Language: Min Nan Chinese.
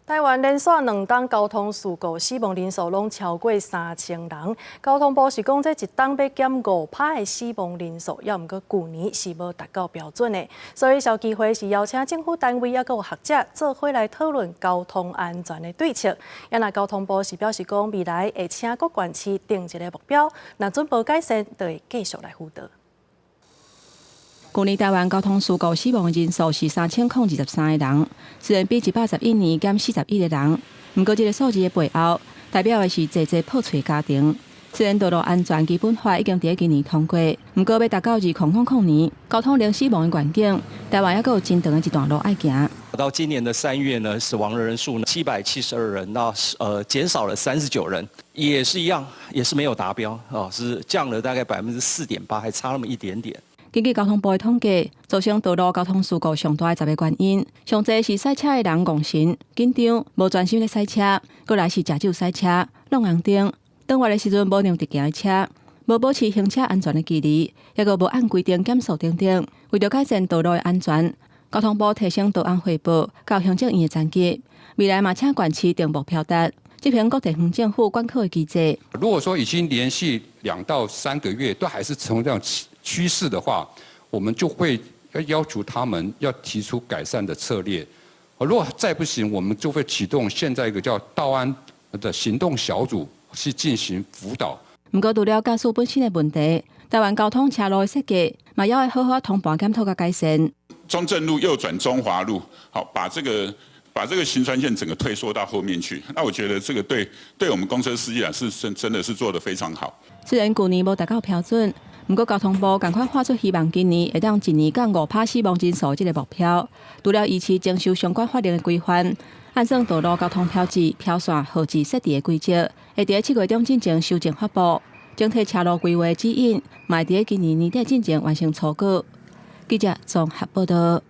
台灣連續2冬交通事故死亡人數攏超過3000人。交通部是講，這一冬欲減5趴的死亡人數，猶毋過舊年是無達到標準的。所以消基會是邀請政府單位猶閣有學者做伙來討論交通安全的對策。啊若交通部是表示講，未來會請各縣市定一个目標，若準無改善，就會繼續來輔導。舊年台灣交通事故死亡人數是3023個人，雖然比111年減41個人，毋過這个數字的背後，代表的是濟濟破碎家庭。雖然道路安全基本法已經佇今年通過，毋過欲達到2000年交通零死亡的願景，台灣猶閣有真長的一段路愛行。到今年的3月呢，死亡的人數呢772人，那減少了39人，也是一樣，也是沒有達標，哦，是降了大概4.8%，還差那麼一點點。根據交通部的統計，造成道路交通事故上大的10个原因，上濟是駛車的人戇神、緊張、無專心咧駛車，過來是食酒駛車、挵紅燈、轉彎的時陣無讓直行的車、無保持行車安全的距離，抑閣無按規定減速等等。為著改善道路的安全，交通部提升導安匯報佮行政院的層級，未來嘛請縣市定目標達，執行各地方政府管控的機制。如果說已經連續2到3個月都還是呈這樣趨勢的話，我們就會要要求他們要提出改善的策略。如果再不行，我們就會啟動現在一個叫道安的行動小組去進行輔導。毋過，除了駕駛本身的問題，台灣交通車路的設計嘛，猶愛好好通盤檢討佮改善。中正路右轉中華路，好，把這個行穿線整個退縮到後面去。那我覺得這個對我們公車司機啊，是真的是做得非常好。雖然舊年無達到標準，毋過交通部仝款喊出希望今年會當一年降5趴死亡人數這个目標。除了維持徵收相關法令的規範，按算道路交通標誌、標線、號誌設置的規則，會佇7月中進前修正發布。整體車路規劃指引，嘛會佇今年年底進前完成初稿。記者綜合報導。